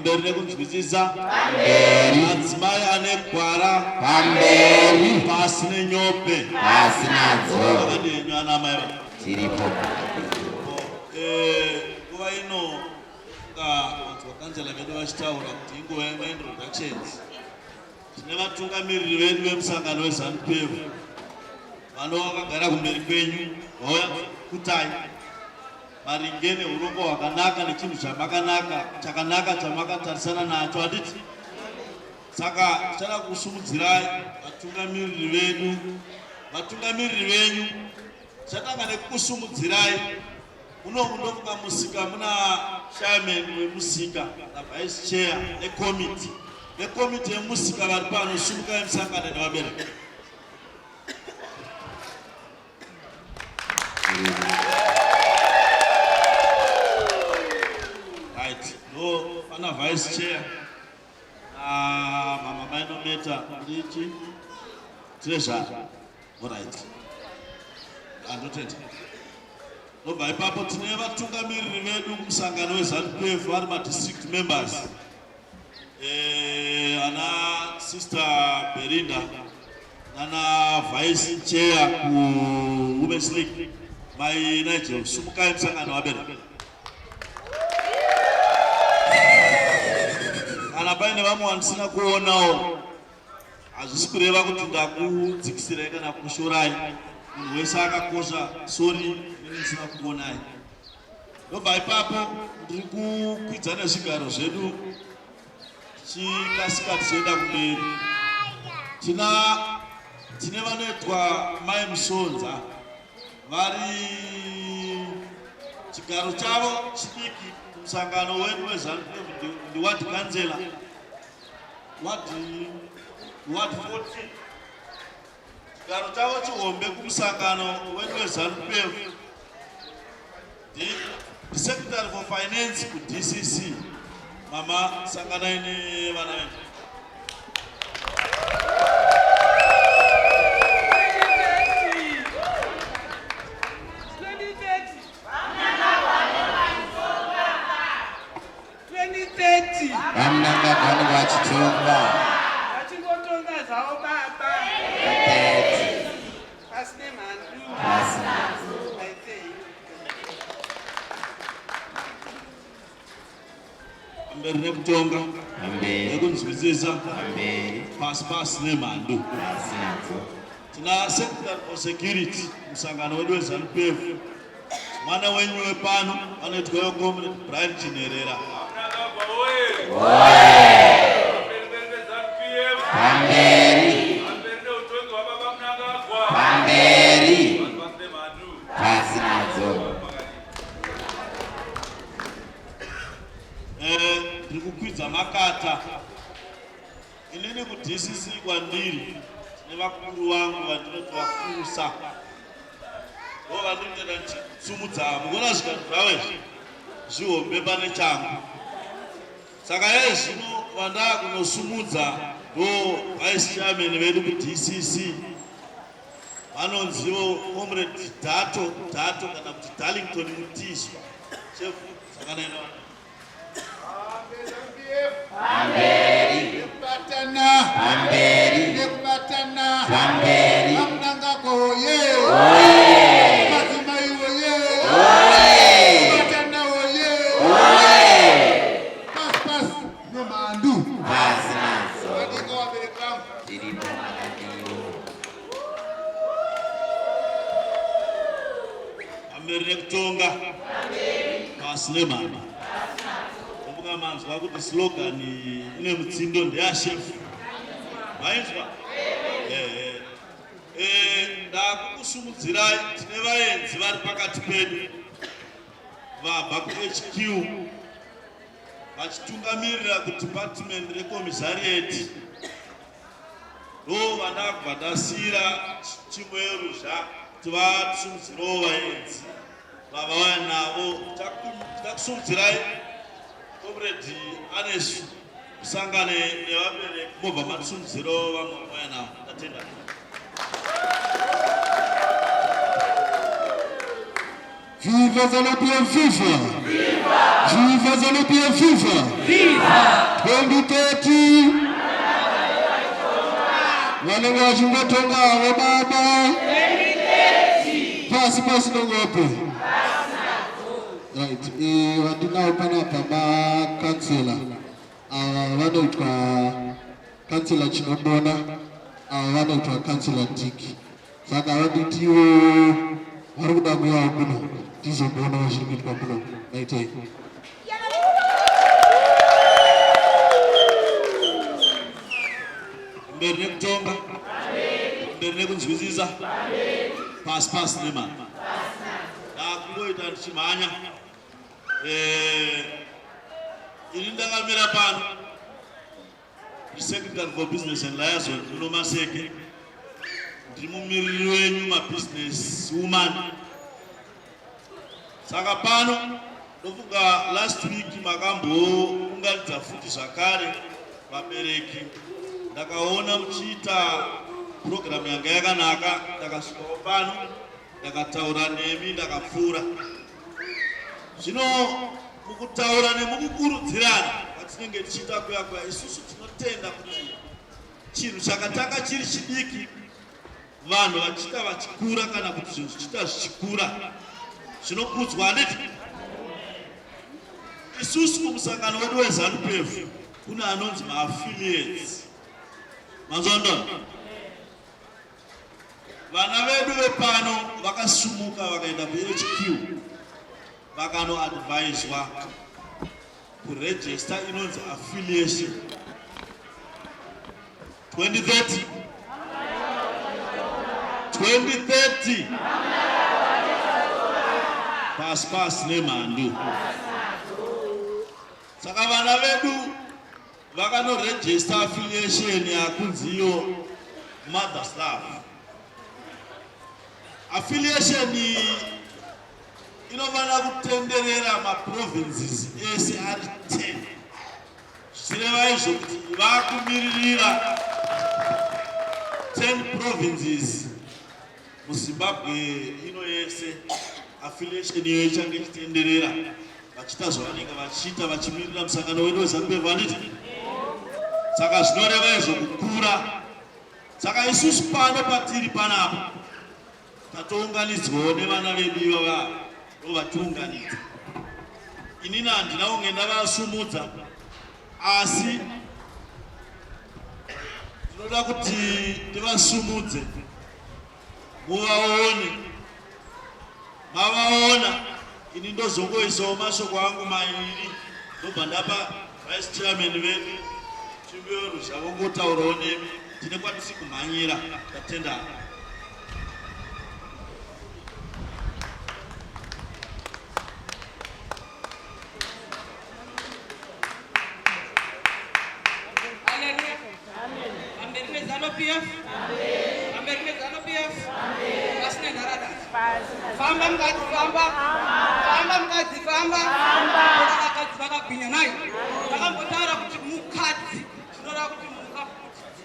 Pamberi nekunzwisisa. Pamberi. Madzimai ane gwara. Pamberi. Pasi nenyope. Pasi nadzo. Vakadii ana amai va? Tiripo. Eh, nguva ino manzwa kanzela vedu vachitaura kuti inguva yemaintroductions. Tine vatungamiriri vedu vemusangano weZanu PF vanova vakagara kumberi kwenyu vauya kutai maringe neurongwa hwakanaka nechinhu chamakanaka chakanaka chamakatarisana nacho handiti saka tichada kusumudzirai vatungamiriri vedu vatungamiriri venyu tichatanga nekukusumudzirai muno munofuka musika muna chairman wemusika navice chair nekomiti nekomiti yemusika vari pano sumukai musangane nevabereki Right, no, pana vice chair na mama mainometa ndichi treasure. All right. Andotenda. Ndobva ipapo tine vatungamiriri vedu kumusangano weZanu PF vari madistrict members. Eh, ana sister Belinda nana vice chair ku Women's League mai Nigel sumukai musangano wabereki kana paine vamwe vandisina kuonawo hazvisi kureva kuti ndakudzikisirai kana kushorai munhu wese akakosha sori inenge ndisina kukuonai Ndobva ipapo ndiri kukwidza nezvigaro zvedu tichikasika tichienda kumberi. Tina tine vanoitwa Mai Musonza vari chigaro chavo chidiki kumusangano wedu weZanu PF ndiward councillor ward ward 14 Chigaro chavo chihombe kumusangano wedu weZanu PF ndisecretary for finance kuDCC. Mama, sanganai nevana venyu. VaMnangagwa vanenge vachitonga. Vachingotonga zvavo baba. 30. Pasi nemhandu. Pasi nadzo. I thank. Pamberi nekutonga. Pamberi. Nekunzwisisa. Pamberi. Pasi pasi nemhandu. Pasi nadzo. Tina Secretary for Security musangano wedu weZanu PF. Mwana wenyu wepano anoitwa Comrade Brian Chinherera. Pamberi. Pamberi. Pasi nadzo. Eh, ndiri kukwidza makata. Inini kuDCC kwandiri tine vakuru vangu vandinoti vakurusa ndo vandinotoita ndichitsumudza mukuona zvikaro zvavo izvi zvihombe pane changu saka iye zvino vandaa kunosumudza ndo vice chairman vedu kuDCC vanonzivo comrade Dato Dato kana kuti Darlington Mutizwa chef sangana Pamberi. Nekubatana. Pamberi. Nekubatana. Pamberi. VaMnangagwa woye. Oye. Madzimai woye. Oye. Kubatana woye. Oye. Pasi pasi nemhandu. Pasi nadzo. Vadika vabereki vangu. Tiripo makadiwo. Pamberi nekutonga. Pasi nemhandu. Kumbuka manzwa kuti slogan ine mutsindo ndeyashefu. Mainzwa? Ehe. Eh, ndakukusumudzirai tine vaenzi vari pakati pedu vabva kuHQ vachitungamirira kudepartment recommissariat ndo vandakubva ndasiira chimwe yeruzha kuti vatisumudzirewo vaenzi vavauya navo takusumudzirai comrade anesu musangane nevabereki mobva matisumudzirawo vamwe vavauya navo ndatenda. Viva ZANU-PF viva! Viva ZANU-PF viva! 2030 vanenge vachingotonga havo baba pasi pasi nongope. Right, vandinawo panapa makansela ava vanoitwa kansela Chinomona, ava vanoitwa kansela Diki. Saka vanditiwo vari kuda kuyawo kuno tizombonawo zviri kuitwa kuno. Maitai. Mberi nekutonga, mberi nekunzwisisa, pasi pasi nemari. Ndakungoita ndichimhanya. Ini ndakamira pano secretary for business and liaison muno Maseke. Ndiri mumiriri wenyu mabusiness woman. Saka pano ndofunga last week makambounganidza futi zvakare vabereki. Ndakaona muchiita purogiramu yanga yakanaka. Ndakasvikawo pano, ndakataura nemi, ndakapfuura. Zvino mukutaura nemukukurudzirana kwatinenge tichiita kuya kuya, isusu tinotenda kuti chinhu chakatanga chiri chidiki, vanhu vachiita vachikura, kana kuti zvinhu zvichiita zvichikura, zvinokudzwa, handiti? Isusu kumusangano wedu weZANU-PF kune anonzi maaffiliates. Manzondona, vana vedu vepano vakasumuka vakaenda kuHQ, vakanoadvaiswa kuregister inonzi affiliation. 2030, 2030, pasi pasi nemhandu. Saka vana vedu vakanoregister affiliation yakunzi iyo Mother's Love. Affiliation iyi inofanira kutenderera maprovinces ese ari 10, zvichireva izvo kuti vakumiririra 10 provinces muZimbabwe ino yese. Affiliation iyo ichange ichitenderera vachiita zvavanenge vachiita, vachimirira musangano wedu weZANU-PF, handiti? Saka zvinoreva izvo kukura. Saka isusu pano patiri panapa tatounganidzwawo nevana vedu ivava, ndo vatiunganidza. Inini handina kunge ndavasumudza, asi ndinoda kuti ndivasumudze muvaone. Mavaona, ini ndozongoisawo mashoko angu mairi, ndobva ndapa vice chairman vedu Chimberu zvavongotaurawo nemi. Tine kwatisi kumhanyira. Tatenda. Haleluya. Pamberi neZANU PF. Pamberi neZANU PF. Pasi nenharadada. Famba mukadzi famba. Famba mukadzi famba. Toda vakadzi vakagwinya nayo. Takambotaura kuti mukadzi zvinoreva kuti muka futi.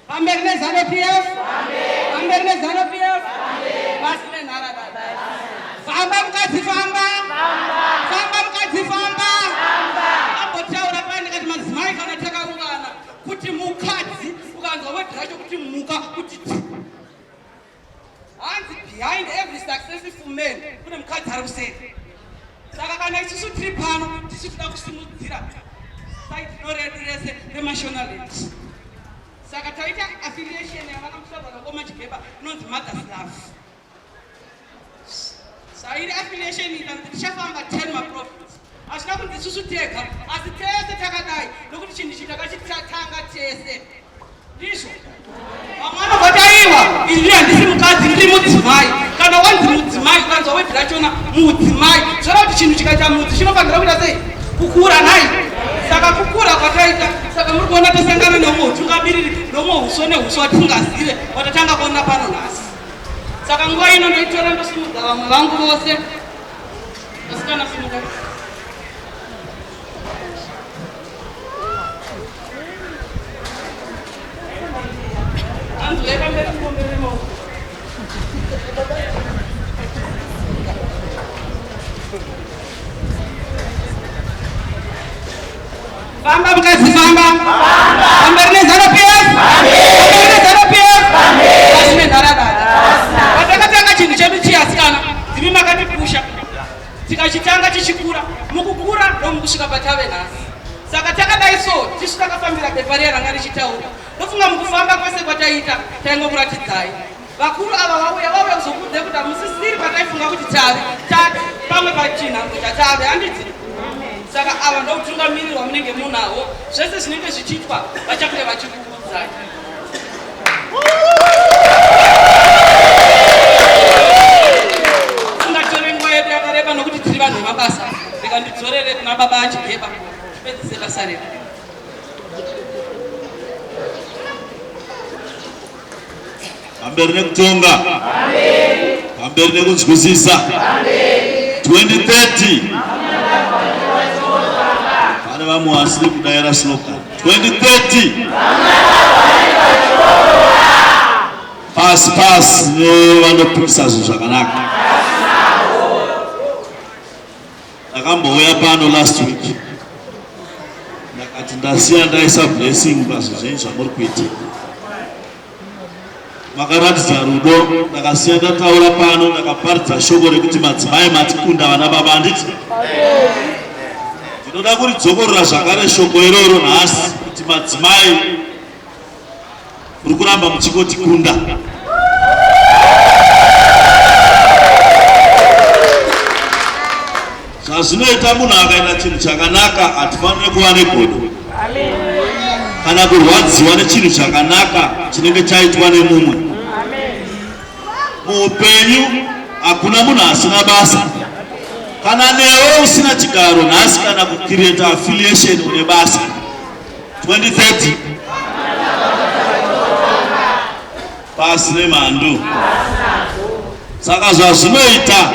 Pamberi neZANU PF. Pamberi neZANU PF. Pasi nenharadada. Famba mukadzi famba. Famba mukadzi famba. Ambotaura paya ndikati madzimai kana takaungana kuti mukadzi, ukanzwa word racho kuti muka kuti tsi. Hanzi behind every successful man kune mukadzi ari kuseri. Saka kana isusu tiri pano tisu toda kusimudzira side rino redu rese reMashonaland. Saka taita affiliation yavana musaura nakoma Chigeba inonzi Mother's Love. Sairi affiliation iyi kanzi tichafamba 10 maprovince. Hazvina kunzi isusu tega, asi tese takadai, nokuti chinhu ichi takachitanga tese. Ndizvo vamwe vanobva taiwa, ini handisi mukadzi, ndiri mudzimai. Kana wanzi mudzimai, ukanzwa word rachona mudzimai, zvoreva kuti chinhu chikaita mudzi chinofanira kuita sei? Kukura nai. Saka kukura kwataita, saka muri kuona tasangana neumwe utungamiriri neumwe uso neuso watisingazive watatanga kuona pano nhasi. Saka nguva ino ndoitora ndosimudza vamwe vangu vose. Vasikana, simuka. Anzi uya. Famba mukadzi famba. Pamberi neZanu PF. Pamberi neZanu PF. Pasi nenharadada. Patakatanga chinhu chedu chiya asikana, ndimi makatipusha. Tikachitanga chichikura, mukukura ndomukusvika patave nhasi. Saka takadai so, tisu takafambira bepa riya ranga richitaura. Ndofunga mukufamba kwese kwataita, taingokuratidzai. Vakuru ava vauya vauya kuzokuudzai kuti hamusisiri pataifunga kuti tave tati pamwe pachinhambwe chatave handiti saka ava ndoutungamiriri hwamunenge munahwo zvese zvinenge zvichiitwa vachange vachikuudzai singatore nguva yedu yakareba nokuti tiri vanhu vemabasa rega ndidzorere kuna baba achigeba tipedzise basa redu Pamberi nekutonga. Pamberi nekunzwisisa. 2030. Pane vamwe vasiri kudaira slogan. 2030. Pasi pasi nevanopikisa zvinhu zvakanaka. Ndakambouya pano last week ndakati ndasiya ndaisa blessing pazvinhu zvenyu zvamuri kuita. Makaratidza rudo, ndakasiya ndataura pano ndakaparidza shoko rekuti madzimai matikunda vana baba handiti? Ndinoda kuridzokorora zvakare shoko iroro nhasi kuti madzimai Muri kuramba muchingotikunda. Zvazvinoita munhu akaita chinhu chakanaka hatifanire kuva negodo kana kurwadziwa nechinhu chakanaka chinenge chaitwa nemumwe. Muupenyu hakuna munhu asina basa. Kana newe usina chigaro nhasi kana kucreata affiliation une basa. 2030 pasi nemhandu. Saka zvazvinoita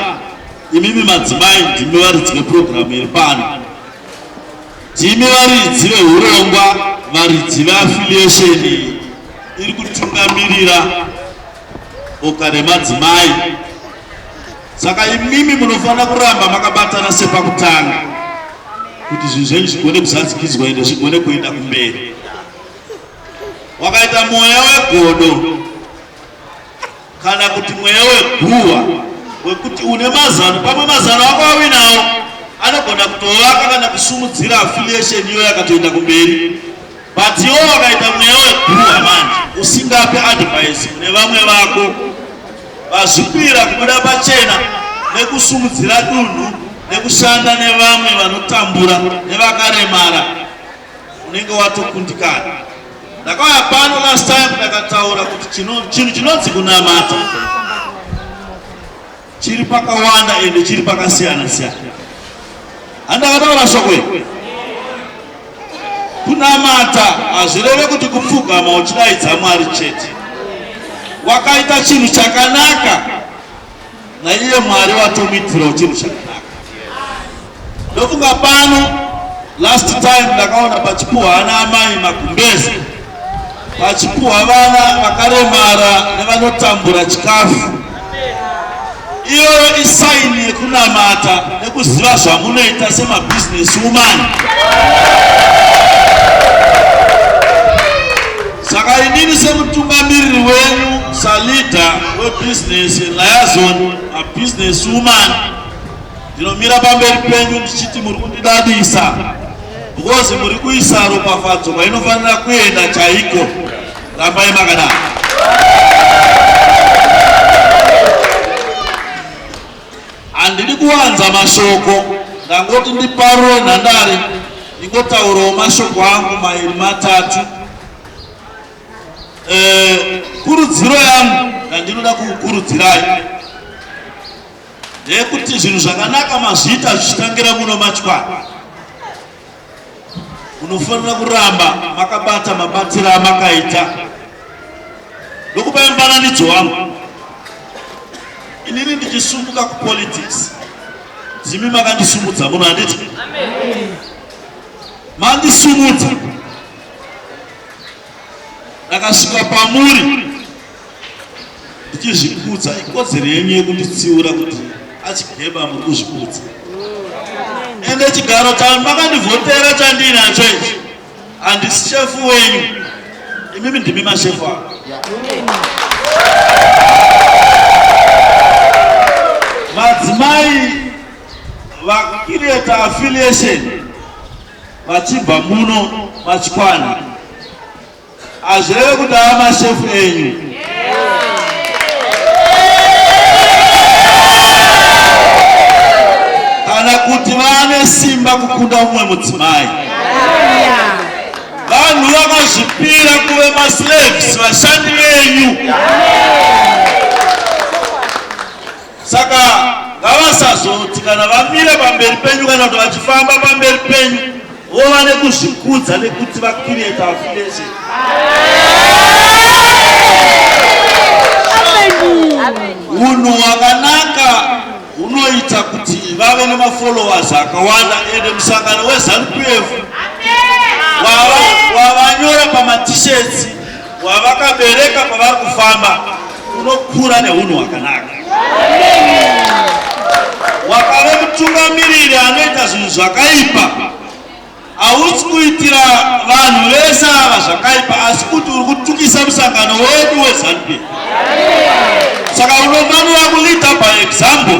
imimi madzimai ndimi varidzi vepurogiramu iri pano, ndimi varidzi vehurongwa, varidzi veaffiliation iri kutungamirira boka remadzimai. Saka imimi munofanira kuramba makabatana sepakutanga kuti zvinhu zvenyu zvigone kuzadzikidzwa ende zvigone kuenda kumberi. Wakaita mweya wegodo kana kuti mweya weguhwa wekuti une mazano, pamwe mazano ako awinawo anogona kutovaka kana kusumudzira affiliation iyo yakatoenda kumberi, but iwo wakaita mweya weguhwa manje usingape advice kune vamwe vako Vazvipira kubuda pachena nekusumudzira dunhu nekushanda nevamwe vanotambura nevakaremara, unenge watokundikana. Ndakauya pano last time ndakataura kuti chinhu chinonzi kunamata chiri pakawanda ende chiri pakasiyana siyana. Handakataura shoko iri. Kunamata hazvireve kuti kupfugama uchidaidza Mwari chete. Wakaita chinhu chakanaka naiye Mwari watomuitirawo chinhu chakanaka. Ndofunga pano last time ndakaona pachipuhwa ana amai magumbeze, pachipuhwa vana vakaremara nevanotambura chikafu. Iyoyo isaini yekunamata nekuziva zvamunoita semabusiness woman. Saka inini semutungamiriri wenyu saleader webusiness liaison mabusiness woman ndinomira pamberi penyu ndichiti muri kundidadisa because muri kuisa ropafadzo kwainofanira kuenda chaiko. Rambai makadaro. Handidi kuwanza mashoko, ndangoti ndiparure nhandare ndingotaurawo mashoko angu mairi matatu. Eh, kurudziro yangu yandinoda kukurudzirai ndeyekuti zvinhu zvakanaka mazviita zvichitangira muno machwana. Munofanira kuramba makabata mabatiro amakaita. Ndokupai mufananidzo wangu. Inini ndichisumuka kupolitics, ndimi makandisumudza muno, handiti? Mandisumudza, ndakasvika pamuri ndichizvikudza. Ikodzero yenyu yekunditsiura kuti achigeba muri kuzvikudza. Ende chigaro chamakandivhotera chandiinacho ichi. Handisi shefu wenyu, imimi ndimi mashefu avo. Madzimai vakireta affiliation vachibva muno machikwana, hazvireve kuti ava mashefu enyu. Kana kuti vane simba kukunda mumwe mudzimai. Vanhu vakazvipira kuve maslaves, vashandi venyu. Saka ngavasazoti kana vamira pamberi penyu kana kuti vachifamba pamberi penyu vova nekuzvikudza nekuti vacreate affiliation. Unhu hwakanaka hunoita kuti vave nemafollowers akawanda, ende musangano weZanu-PF wavanyora pamatishets wavakabereka pavari kufamba unokura neunhu hwakanaka. Wakave mutungamiriri anoita zvinhu zvakaipa, hausi kuitira vanhu vese ava zvakaipa, asi kuti uri kutukisa musangano wedu weZanu-PF. Saka unofanira kuleader by example.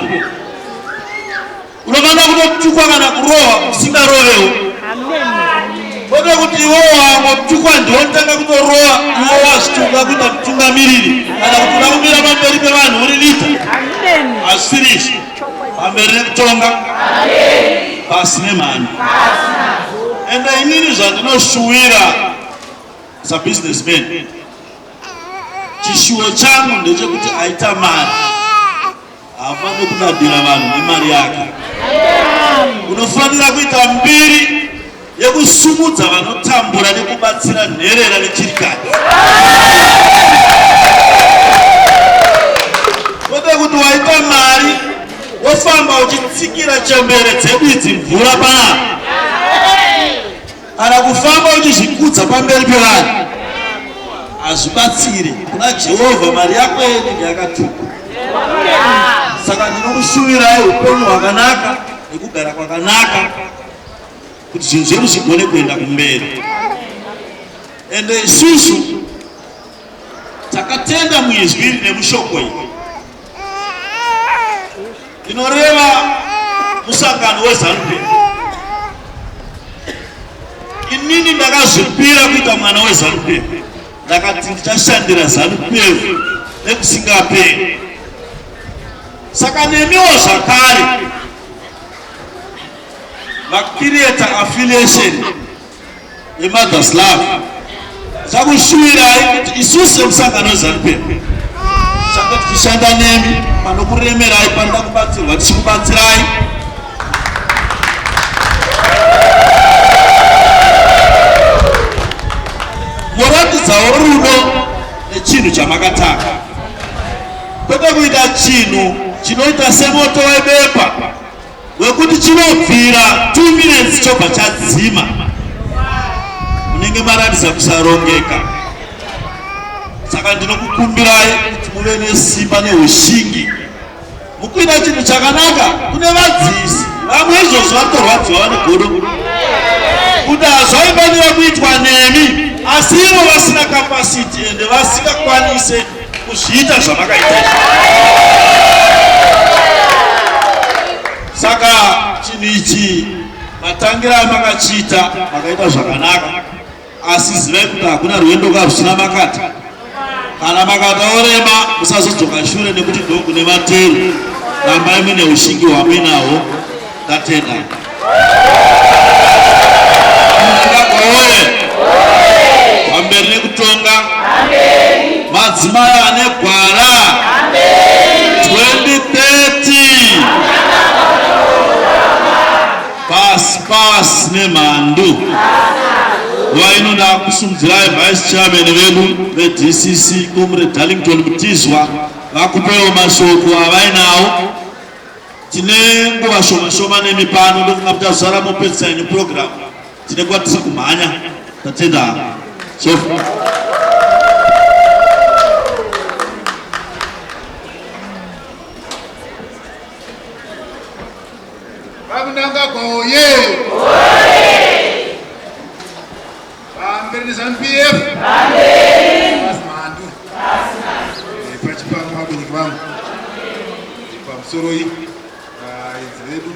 Unofanira kutotukwa kana kurohwa usingarovewo, kwete kuti iwo wangotukwa ndionotanga kutorowa, iwo wazvitunga kuita mutungamiriri kana kuti uda kumira pamberi pevanhu uri leader. Hazvisiri izvi. Pamberi nekutonga, pasi nemhando. Ende inini zvandinoshuwira sabusinessman, chishuwo changu ndechekuti aita mari haafaniri kudadira vanhu nemari yake. Unofanira kuita mbiri yekusumudza vanotambura nekubatsira nherera nechirikadzi, kwete kuti waita mari wofamba uchitsikira chembere dzedu idzi mvura panapa, kana kufamba uchizvikudza pamberi pevanhu. Hazvibatsiri kuna Jehovha. Mari yako inenge yakatukwa. Saka ndinokushuvirai upenyu hwakanaka nekugara kwakanaka, kuti zvinhu zvedu zvigone kuenda kumberi. Ende isusu takatenda muizwi iri nemushoko iri rinoreva musangano weZanu-PF. Inini ndakazvipira kuita mwana weZanu-PF, ndakati ndichashandira Zanu-PF nekusingaperi. Saka nemiwo zvakare vacreata affiliation yeMothers Love, chakushuwirai kuti isusu semusangano weZanu-PF change tichishanda nemi panokuremerai, panoda kubatsirwa tichikubatsirai. Muratidzawo rudo nechinhu chamakatanga, kwete kuita chinhu chinoita semoto webepa wekuti chinobvira 2 minutes chobva chadzima. Munenge maratidza kusarongeka. Saka ndinokukumbirai kuti muve nesimba neushingi mukuita chinhu chakanaka. Kune vadzisi vamwe izvozvo varitorwadziwa, vane godo kuti hazvaifanira kuitwa nemi, asi ivo vasina capacity ende vasingakwanise kuzviita zvamakaita izvi. Saka chinhu ichi matangira amakachiita, makaita zvakanaka, asi zivai kuti hakuna rwendo karusina makata. Kana makata orema, musazodzoka shure nekuti ndokune materu. Rambai muine ushingi hwamuinahwo. Ndatenda. Oye! Pamberi nekutonga! Madzimai ane gwara 2030, pasi pasi nemhandu. Vainoda kusimudzirai vice chairman vedu veDCC, Comrade Darlington Mutizwa, vakupewo mashoko avainawo. Tine nguva shoma shoma nemi pano, ndofunga kuti azara mopedzisa yenyu program, tine kwatiri kumhanya. Tatenda, chef. VaMnangagwa oye! Pamberi neZanu PF. Pasi mhandu. Pachipano vabereki vangu. Pamusoroi vaenzi vedu.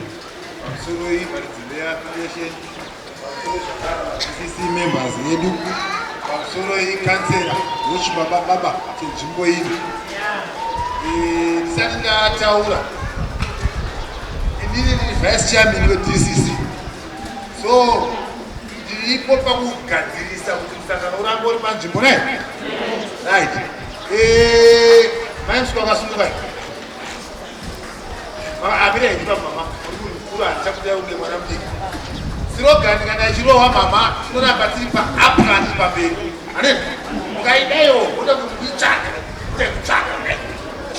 Pamusoroi varidzi veaffiliation. Pamusoroi zvakare maDCC members edu. Pamusoroi kansela wechibaba baba chenzvimbo ino. Ndisati ndataura inini ndiri vice chairman weDCC. So ndiripo pakugadzirisa kuti musangano urambe uri panzvimbo ne right. Mai Musiko akasununguka amira henyu pamama uri munhu mukuru handichakudai kunge mwana mudiki. Slogan kana ichirohwa mama tinoramba tiri paupland pamberi ane mukaidaiwo moda kuitsvaga kutsvaga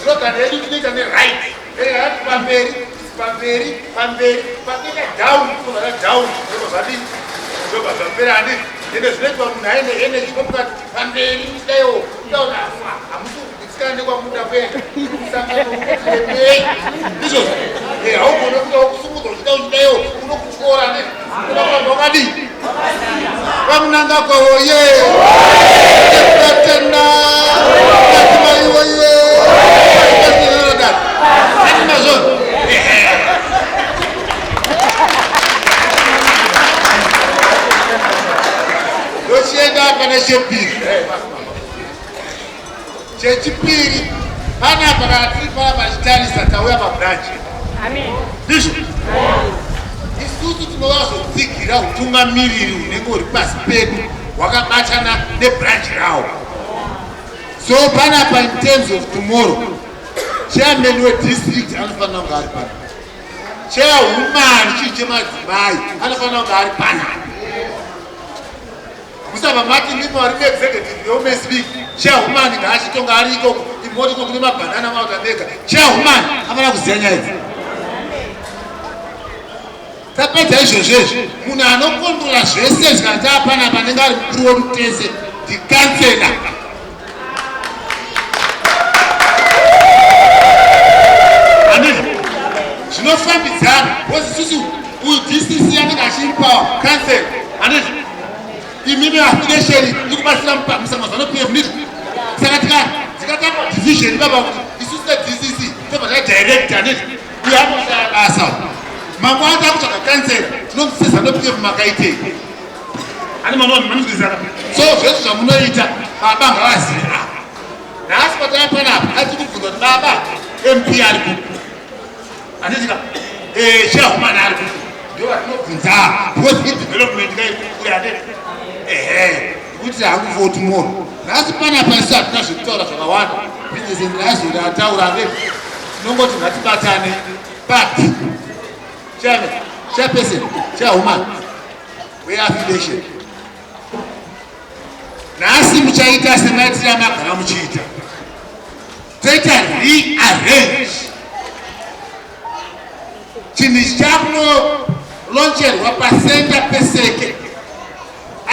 slogan yedu tinoita neright pamberi pamberi pamberi panoita down tobva down ndobva zvadii ndobva zvapera handii ende zvinoitwa munhu aine energy komukati pamberi daiwo kutaura hamusi kugutsikana nekwamuda kuenda musangano unotiremei ndizvozvo haugone kuita wokusumudza uchida uchidaiwo unokutyora ne unoda kuramba wakadii VaMnangagwa woye! Tatenda! Madzimai woye! Ndochienda pane chepiri. Chechipiri panapa kana tiri panapa tichitarisa tauya pabranch. Ndizvo? Isusu tinovazotsigira utungamiriri hunenge huri pasi pedu hwakabatana nebranch rawo. So panapa in terms of tomorrow, chairman wedistrict anofanira kunge ari panapa. Chairwoman chii chemadzimai anofanira kunge ari panapa. Musabva mati ndimi vari muexecutive yewomen's league chairwoman ngaachitonga ari ikoko imoti ko kune mabhanana mauta mega chairwoman afana kuziva nyaya idzi. Tapedza izvozvo izvi munhu anokondrola zvese izvi kana taapanapa anenge ari mukuru wedu tese ndikansela. Handizvo zvinofambidzana because isusu uyu DCC anenge achiipawa council handizvo imimi affiliation ikubatsira musangano zanu PF ndizvo saka tikatanga division baba kuti isusu seDCC tobva tadirect handizvo uyo anoshaya basa mangwana takutsvaga council tinomuti sezanu PF makaitei ani manozwisana so zvese zvamunoita baba ngavazive apa nhasi patava panapa ati kubvunza kuti baba mp ari kupi handitika chairwoman ari kupi ndo vatinobvunza because idevelopment kaikukura ande ehe kuti hangu for tomorrow nhasi panapa isu hatina zvekutaura zvakawanda business and lazori ataura ande tinongoti ngatibatane but chairman chairperson chairwoman weaffiliation nhasi muchaita semaitire amagara muchiita toita rearrange chinhu ichi chakunoloncherwa pasenta peseke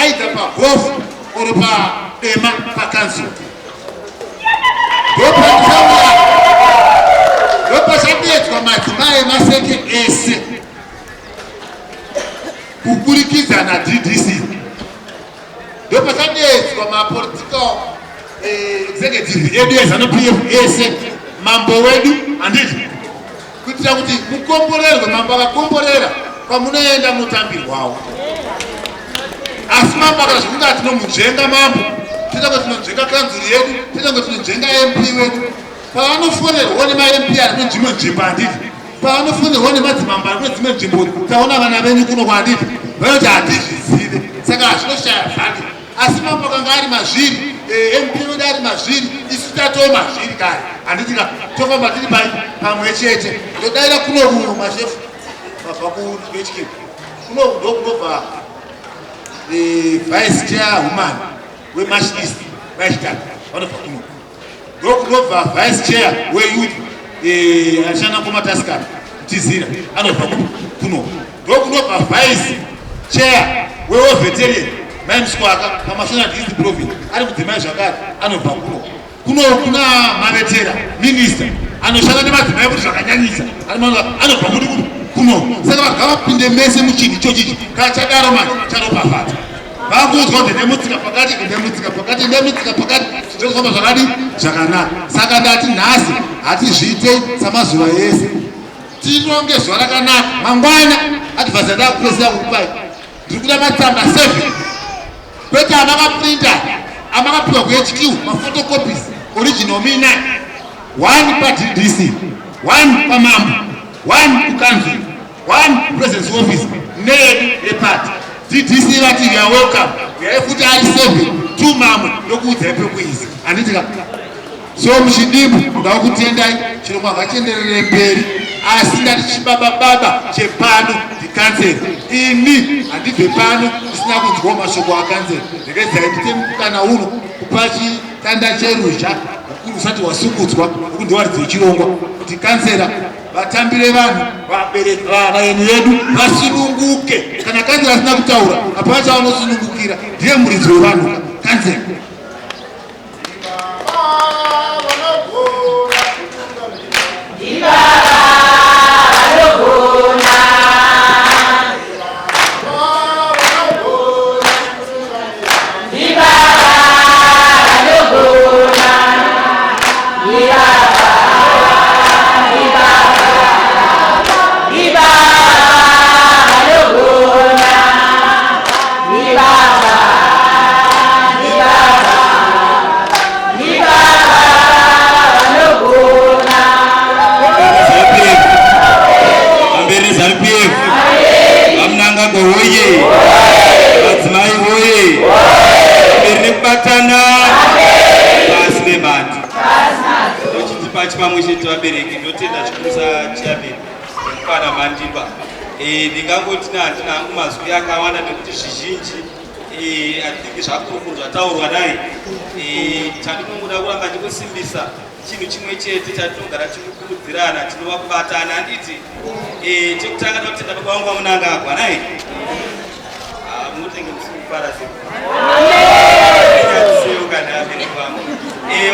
either pagof or padema pakanzuru ndopachadedzwa madzimai emaseke ese kuburikidza naDDC ndopakadeedzwa mapolitical executive edu eZanu PF ese mambo wedu handiti kuitira kuti mukomborerwe mambo akakomborera kwamunoenda munotambirwawo asi mambo akazvifunga tinomunzvenga mambo toita kuti tinonzvenga kanzuru yedu toita kuti tinonzvenga mp wedu pavanofonerwa nemaMP ari kune dzimwe nzvimbo handiti pavanofonerwa nemadzimambo ari kune dzimwe nzvimbo taona vana venyu kuno kwanditi vanoti hatizvizive saka hazvinoshaya value asi mambo akanga ari mazviri mp wedu ari mazviri isu tatoo mazviri kare handiti ka tofamba tiri pai pamwe chete ndodaira kuno kuno mashefu vabva kuHK kuno ndokunobva vice chair woman weMash East vachitatu vanobva kuno ndokunobva vice chair weyouth ashanda komatascar mtizira anobva kuno ndokunobva vice chair weoveterian mai Muswaka paMashonaland East Province ari mudzimai zvakare anobva kuno kuno kuna mavetera minista anoshanda nemadzimai kuti zvakanyanyisa anobva kuti kuno saka vanhu ngavapinde mese muchinhu ichochichi kana chadaro manje charopafadzwa. Vakuudzwa kuti nemutsika pakati, nemutsika pakati, nemutsika pakati, zvinofamba zvakadi zvakanaka. Saka ndati nhasi hatizviitei samazuva ese, tironge zuva rakanaka. Mangwana advise ndakupresida kukupai, ndiri kuda matsamba 7 kwete amakaprinta amakapiwa kuHQ, maphotocopies original mina one paDDC, one pamambo, one kukanzuru, one president's office neyedu yeparty. DDC vati you are welcome, uyai futi ari 7 two mamwe ndokuudzai pekuisa, handiti ka? So muchidimbu ndoda kutendai, chirongwa ngachienderere mberi, asi ndati chibaba baba chepano ndikanseri. Ini handibve pano ndisina kunzwawo mashoko akanseri. Regedzai ndite mukana uno kupa chitanda cheruzha hukuru usati hwasumudzwa nokuti ndowaridzi yechirongwa kuti kansera vatambire vanhu vabereki vaeni vedu vasununguke. Kana kansera asina kutaura hapana chavanosunungukira, ndiye muridzi wevanhu kansera. Pamberi ZANU-PF! VaMnangagwa woye! Madzimai woye! Pamberi nekubatana! Pasi nemhandu! Ndochitipa chipamwe chete vabereki, ndotenda zvikuru sachairman nekupana mandipa. Ndingangoti handina hangu mazwi akawanda nekuti zvizhinji I think zvakurukuru zvataurwa dai. Chandinongoda kuramba ndikusimbisa chinhu chimwe chete chatinogara tichikukurudzirana, tinova kubatana, handiti? Chekutanga ndotenda baba vangu vaMnangagwa nai. Munotenge musiri kufara sei kana abereki vangu,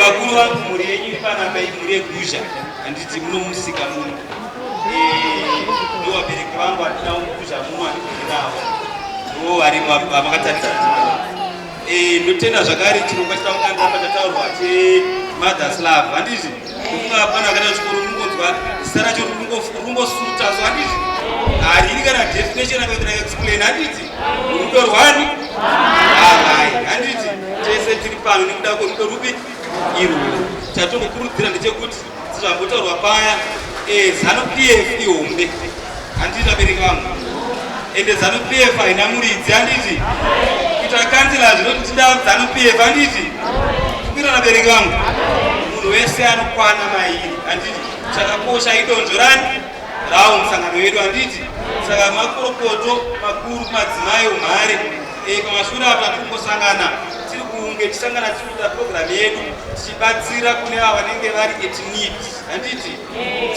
vakuru vangu, mhuri yenyu iri panapa, mhuri yeguzha, handiti? Munomusika muno ndo vabereki vangu handinawo muguzha muno, handigoni navo, ndo vari vamakatarisa. Ndotenda zvakare chirongwa chitaunganiramba chataurwa chemothers love, handiti? Ndofunga pana akaenda chikoro munongonzwa zita racho rungosuta so, handiti? Hariri kana definition akaitira explain, handiti? Rudo rwani amai, handiti? Tese tiri pano nekuda kwerudo rupi irwo. Chatongokurudzira ndechekuti sezvambotaurwa paya, ZANU PF ihombe, handiti vabereki vangu? Ende ZANU PF haina muridzi, handiti? Kuita kansela zvinoti tida ZANU PF, handiti? Kukwira vabereki vangu, munhu wese anokwana mairi, handiti? Chakakosha idonzvo rani rawo musangano wedu, handiti? Saka makorokoto makuru kumadzimai umhare. Pamashure apo tiri kungosangana, tiri kunge tichisangana, tiri kuita program yedu tichibatsira kune ava vanenge vari at need, handiti?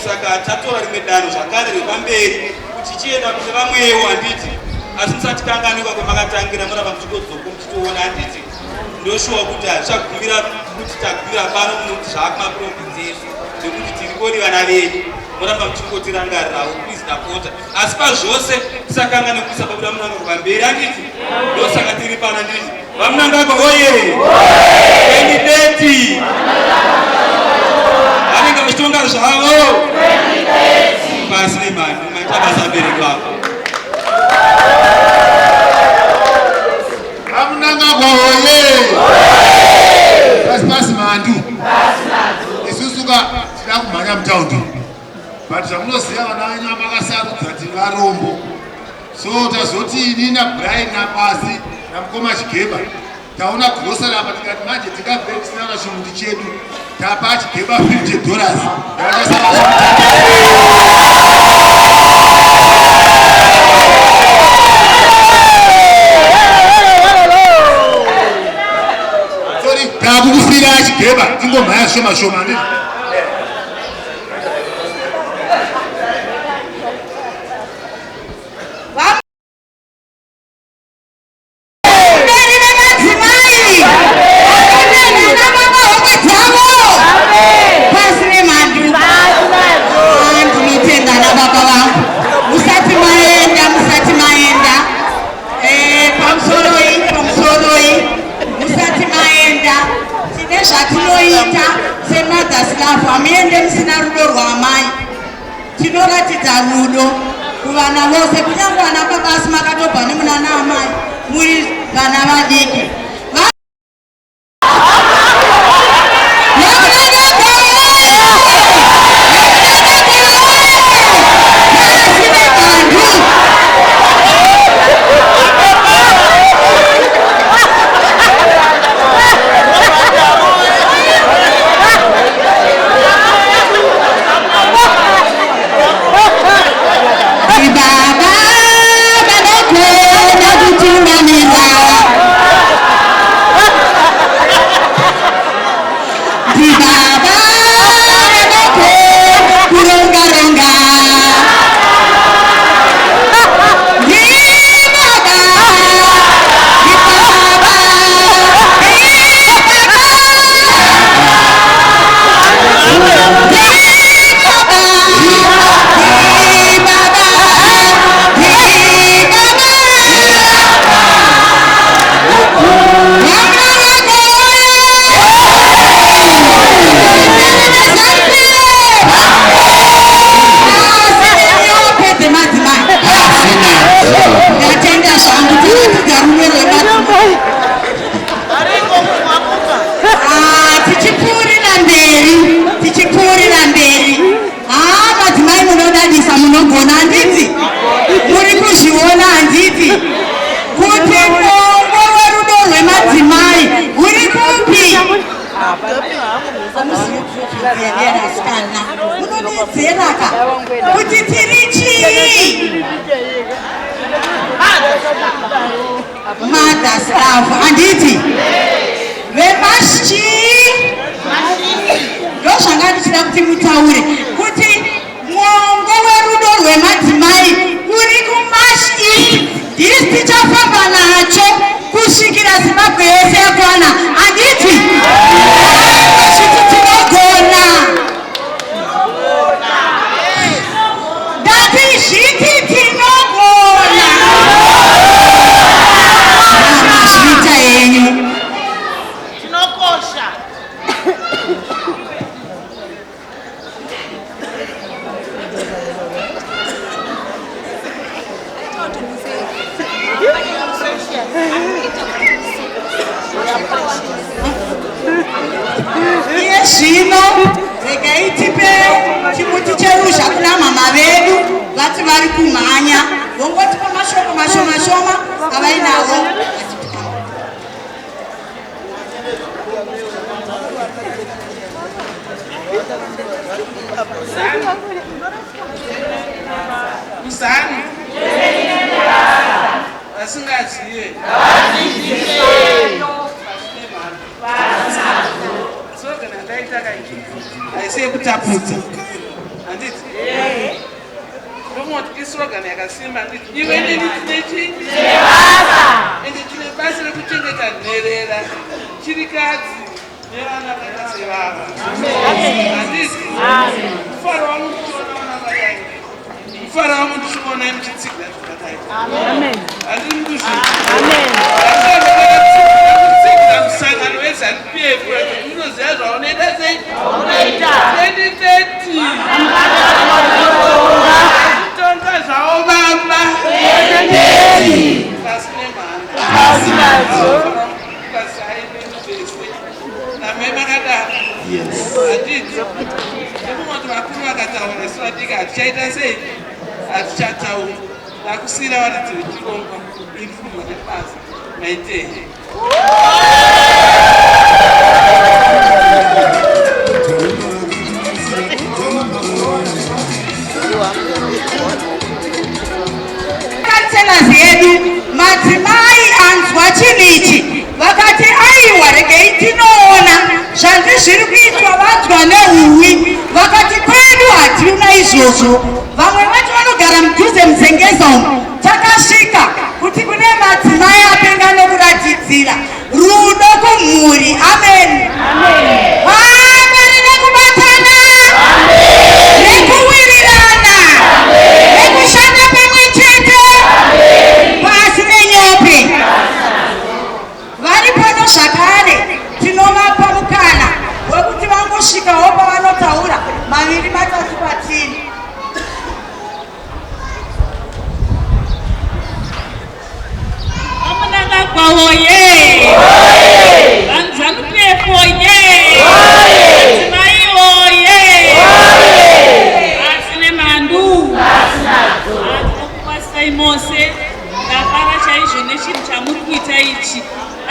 Saka tatora rimwe danho zvakare repamberi kuti tichienda kune vamwewo, handiti? Asi musatikanganikwa kwemakatangira, muramba muchingodzoka muchitiona, handiti? Ndoshuwa kuti hazvichagumira kuti tagumira pano, munoti zvaakumaprovinsi esu, nekuti tiri kori vana venyu, muramba muchingotirangarirawo, please, ndapota. Asi pazvose tisakanga nekuisa pabuda Mnangagwa pamberi, handiti? Ndosaka tiri pano, handiti? VaMnangagwa oye! 2030 vanenge vachitonga zvavo. Pasi nemhandu! Maita basa abereki vako. VaMnangagwa oye! Pasi pasi mhandu! Isusu ka tida kumhanya mutaundi, but zvamunoziva vana venyu vamakasarudza tiri varombo, so tazoti ini naBrian napasi namukoma Chigeba taona grocery apa, tikati manje tingabve tisina na chimuti chedu. Tapa Chigeba $50. Ndakasara. Sorry, takukusira Chigeba, tingomhaya shoma shoma, handiti? Mberi vemadzimai nana homwe dzavo. Pasi nemhandu! Ndinotenda nababa vangu. Musati maenda, musati maenda, pamusoroi. Tinoratidza rudo kuvana vose, kunyange vana baba, asi makatobva nemunana amai muri vana vadiki. Baba vanogona kutungamira. Ndibaba vanogona kuronga-ronga. Ndibaba, ndibaba, ndibaba, ndibaba, ndibaba, ndibaba. Madzimai, ndatenda zvangu. Tiratidza rudo rwemadzimai. Ah, tichipfuurira mberi, tichipfuurira mberi. Haa, madzimai munodadisa, munogona, handiti? Muri kuzviona, handiti, kuti mwongo werudo rwemadzimai uri kupi? Asikana, munodedzeraka kuti tiri chii? Mother's love, handiti? Vemashi, ndozvanga ndichida kuti mutaure kuti mwongo werudo rwemadzimai uri kuMash East. Ndisi tichafamba nacho kusvikira Zimbabwe yese yakwana, handiti? Zviti tinogona. Ndati zviti tinogona. Mazvita yenyu. Tinokosha. Iye zvino regai tipe chimuti cheruzha kuna mama vedu. Vati vari kumhanya, vongotipa mashoko mashoma shoma avainawo. Vachitipa. Muzani vasingazive so kana ndaita kaiki haisi yekutapudza, handiti? Ndomoti islogan yakasimba, handiti? Iwe neni tine chii? Ende tine basa rekuchengeta nherera, chirikadzi nevana vakaita sevava, handiti? Mufaro wangu ndichiona vana vadai, mufaro wangu ndichiona muchitsigira zvakadai, handiri mukuzvii kutsigira musangano weZANU PF. Unoziva zvaunoita sei? 2030 tonga zvavo baba, pasi nemhando, pasi namai makadaro, handiti? Nemumoti vakuru vakataura, isu vadiki hatichaita sei? Hatichataura. Ndakusiyira varidzi vechirongwa ipfungwa nebasa. Maitei. Councillors yedu madzimai anzwa chinhu ichi, vakati aiwa, regei tinoona zvanzi zviri kuitwa. Vanzwa neuhwi, vakati kwedu hatina izvozvo. Vamwe vacho vanogara mudhuze muZengeza umu. Takasvika kuti kune madzimai apenga nokuratidzira rudo kumhuri. Amen. Pamberi nekubatana, nekuwirirana, nekushanda pamwe chete. Pasi nenyope. Vari pano zvakare, tinovapa mukana wekuti vangosvikawo pavanotaura maviri matatu patini.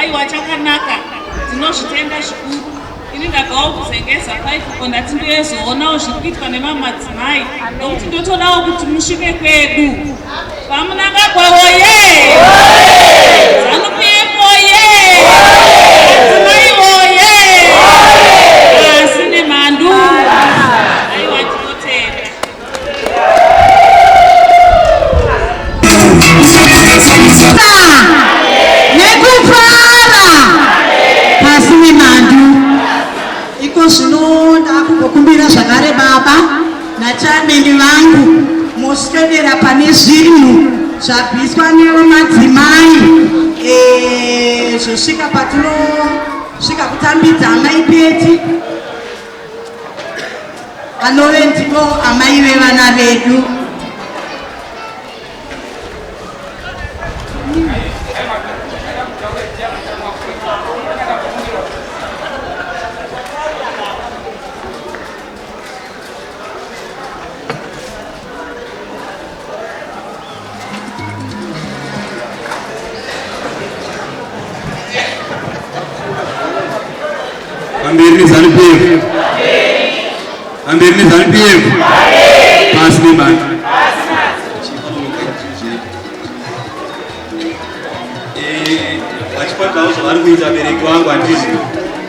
Aiwa, chakanaka, ndinozvitenda zvikuru. Ini ndabvawo kuZengeza 5 uko, ndati ndoyezoonawo zviri kuitwa nemamadzimai, nokuti ndotodawo kuti musvike kwedu. VaMnangagwa woye! ZANU PF woye! Madzimai woye! Asi nemhandu. Aiwa, tinotenda. Nekufara, pasi nemhandu. Iko zvino ndakumbokumbira zvakare baba nachameni vangu, moswedera pane zvinhu zvabviswa nevamadzimai. Zvosvika patinosvika kutambidza amai Peti, anove ndivo amai vevana vedu. Pamberi neZANU PF! Pamberi neZANU PF! Pasi nemhandu! Vachikwatawo zvavari kuita vabereki vangu, handizvi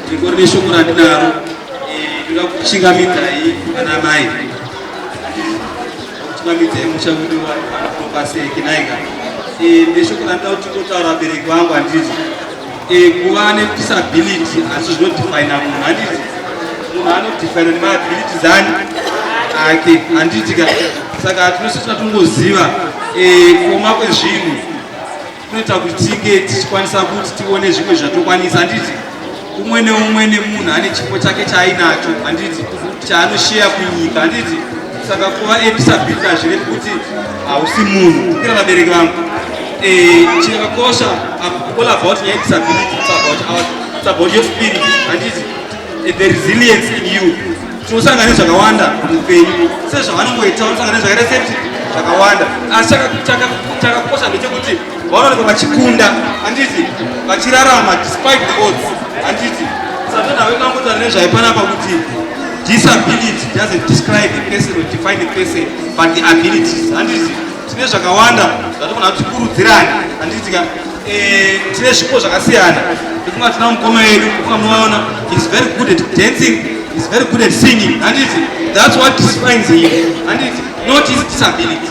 ndingori neshoko randinaro. Ndoda kuchingamidzai ana mai, kuchingamidzai musha wedu wapaseke naika neshoko randinoda kuti tingotaura, vabereki vangu, handizvi kuva nedisability asi zvinodefina munhu, handiti? Munhu anodefina nemaabilities ani ake, handiti ka? Saka tinosisa tungoziva kuoma kwezvinhu kunoita kuti tinge tichikwanisa kuti tione zvimwe zvatokwanisa, handiti? Umwe neumwe nemunhu ane chipo chake chaainacho, handiti, chaanosheya kunyika, handiti? Saka kuva nedisability hazvirevi kuti hausi munhu. Kukwira vabereki vangu, chakakosha all about nyaya disability, it's about your spirit, handiti? The resilience in you. Tinosangana nezvakawanda muupenyu sezvavanongoita, vanosangana nezvakaita seti zvakawanda, asi chakakosha ndechekuti vanoonekwa vachikunda, handiti, vachirarama despite the odds, handiti? Saka vekangotaura nezvaipanapa kuti disability doesn't describe a person or define a person, but the abilities, handiti? Tine zvakawanda zvatogona kuti tikurudzirane, handiti ka? Tine zvipo zvakasiyana. Ndifunga tina mukoma yedu, kufunga munovaona, is very good at dancing, is very good at singing, handiti? That's what defines him, handiti? Not his disability.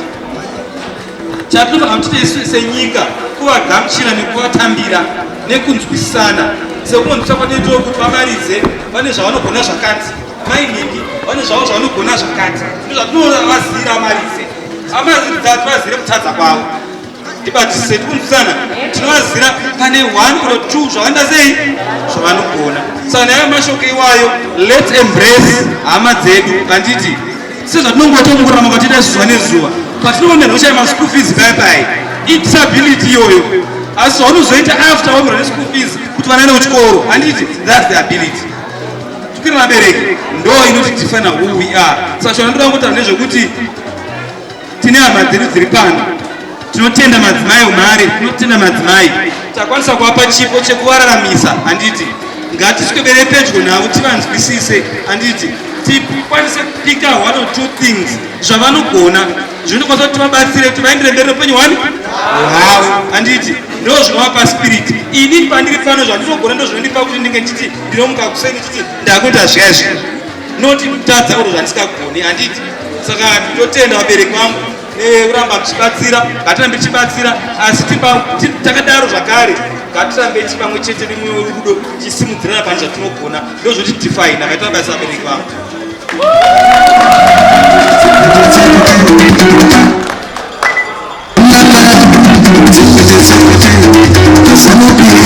Chatinofanira kuti tiite senyika kuvagamuchira nekuvatambira nekunzwisisana, sekunonzwisa kwatinoitawo kuti vamaridze vane zvavanogona zvakati, mainingi vane zvavo zvavanogona zvakati. Ndozvatinovazira amaridze. Amaridze hativazire kutadza kwavo, ndibatise tikunzwisana. Tinovazira pane one or two zvavanoita sei, zvavanogona. Saka nayo mashoko iwayo, let's embrace hama dzedu, handiti? Sezvatinongoita mukurarama kwatiita zuva nezuva, patinoona noshaya maschool fees pai pai, idisability iyoyo, asi zvaunozoita after wamirwa neschool fees kuti vana vaende kuchikoro, handiti? That's the ability. Tukira vabereki, ndo inoti define who we are. Saka chonandoda kungotaura ndezvekuti tine hama dzedu dziri pano. Tinotenda madzimai umhare, tinotenda madzimai. Takwanisa kuvapa chipo chekuvararamisa, handiti? Ngatiswedere pedyo navo, tivanzwisise, handiti? Tikwanise kupika one or two things zvavanogona, zvinokwanisa kuti tivabatsire kuti vaendere mberi neupenyu hwani hwavo, handiti? Ndo zvinovapa spirit. Ini pandiri pano, zvandinogona ndo zvinondipa kuti ndinge ndichiti ndinomuka kuseni chiti ndakuita zviya izvi, noti kutadza oro zvandisingagoni, handiti? Saka ndinotenda vabereki vangu nekuramba tichibatsira. Ngatirambe tichibatsira, asi takadaro zvakare ngatirambe pamwe chete nemwoyo werudo, tichisimudzirana pane zvatinogona. Ndo zvoti define akaita basa, vabereki vangu. ZANU.